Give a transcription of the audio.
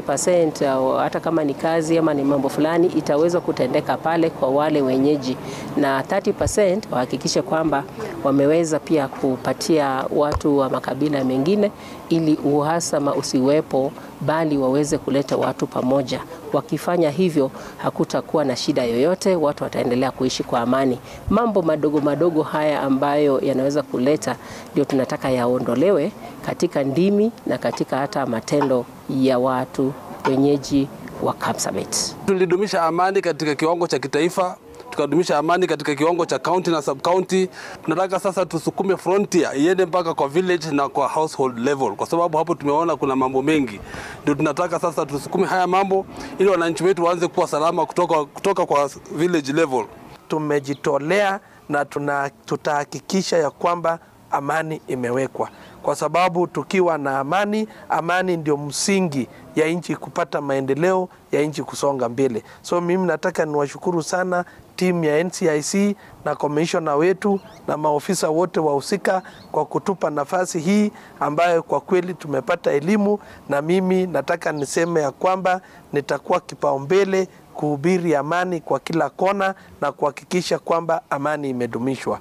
70% hata kama ni kazi ama ni mambo fulani itaweza kutendeka pale kwa wale wenyeji, na 30% wahakikishe kwamba wameweza pia kupatia watu wa makabila mengine ili uhasama usiwepo, bali waweze kuleta watu pamoja. Wakifanya hivyo hakutakuwa na shida yoyote, watu wataendelea kuishi kwa amani. Mambo madogo madogo haya ambayo yanaweza kuleta ndio tunataka yaondolewe katika ndimi na katika hata matendo ya watu wenyeji wa Kapsabet. Tulidumisha amani katika kiwango cha kitaifa, tukadumisha amani katika kiwango cha county na sub county. Tunataka sasa tusukume frontier iende mpaka kwa village na kwa household level, kwa sababu hapo tumeona kuna mambo mengi. Ndio tunataka sasa tusukume haya mambo ili wananchi wetu waanze kuwa salama kutoka kwa village level. Tumejitolea na tutahakikisha ya kwamba amani imewekwa, kwa sababu tukiwa na amani, amani ndio msingi ya nchi kupata maendeleo, ya nchi kusonga mbele. So mimi nataka niwashukuru sana timu ya NCIC na commissioner wetu na maofisa wote wahusika kwa kutupa nafasi hii ambayo kwa kweli tumepata elimu, na mimi nataka niseme ya kwamba nitakuwa kipaumbele kuhubiri amani kwa kila kona na kuhakikisha kwamba amani imedumishwa.